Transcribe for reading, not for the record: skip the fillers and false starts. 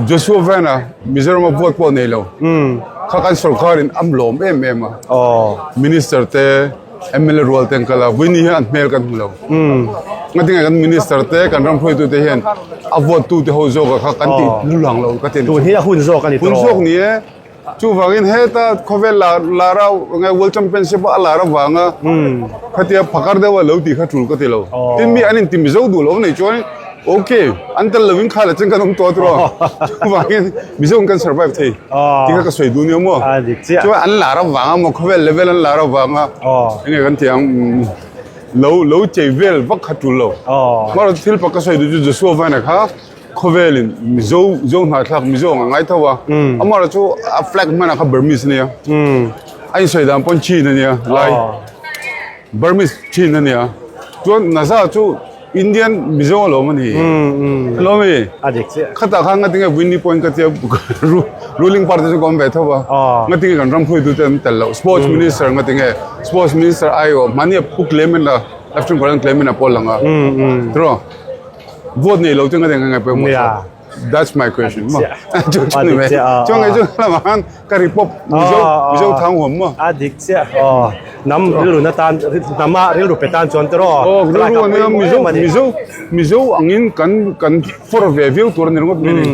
Joshua Van-a Mizoram-a vote pawh nei lo kha kan sorkarin a lawm em em a. Minister te mla rual te an kal a, Winnie hian an hmel kan hmu lo. Ngatinge kan minister te kan ram hruaitute hian a vote tute ho zawk kha kan tih lulang lo ka ti a ni. Tun hi a hun zawk a ni tawh. Hun zawk ni e. Chuvangin heta khawvel lar lar a nge World Championship a lar avanga khatia phakar deuha lo tih kha tul ka ti lo. Tin mi an inti Mizo duh lo nei chuan ok an tel lovin kha la chen kan awm tawh tawh a. Chuvangin Mizo in kan survive thei tih kha ka sawi duh nia maw. Chuan an lar avanga maw khawvel level an lar avanga enge kan tih ang lo lo chei vel vak kha tul lo. Amaherawhchu thil pakhat ka sawi duh chu Joshua Vana kha Khawvelin Mizo Zo hnahthlak Mizo ang a ngai tho a, amaherawh chu a flag hmanah kha Burmese a nia, a insawi dan pawn Chin a nia lai Burmese Chin a nia, chuan Naza chu Indian Mizo alawm a ni, alawm a ni, khatah khan ngatinge Winnie pawhin ka tia ruling party chu ka awm ve tho a, ngatinge kan ram hruaitute an tel loh, sports minister ngatinge sports minister aiawh mahni a pu Clement a Lieutenant Colonel Clement a pawh lang a, tiraw. Vote nei lo chu nga ngai pawimawh Yeah. That's my question. A dik chiah. Chu chu ni mai. A dik chiah, ah, Chuan ngai ah. chu lamah khan ka ri pawp Mizo Ah, ah. Mizo thang huam maw. A dik chiah. Aw hnam rilru na tan hnama rilru pe tan chuan tiraw. Aw Helai rilru kha ania pawimawh Mizo em a ni. Mizo Mizo angin kan kan for ve viau tur a ni ringawt mai ni.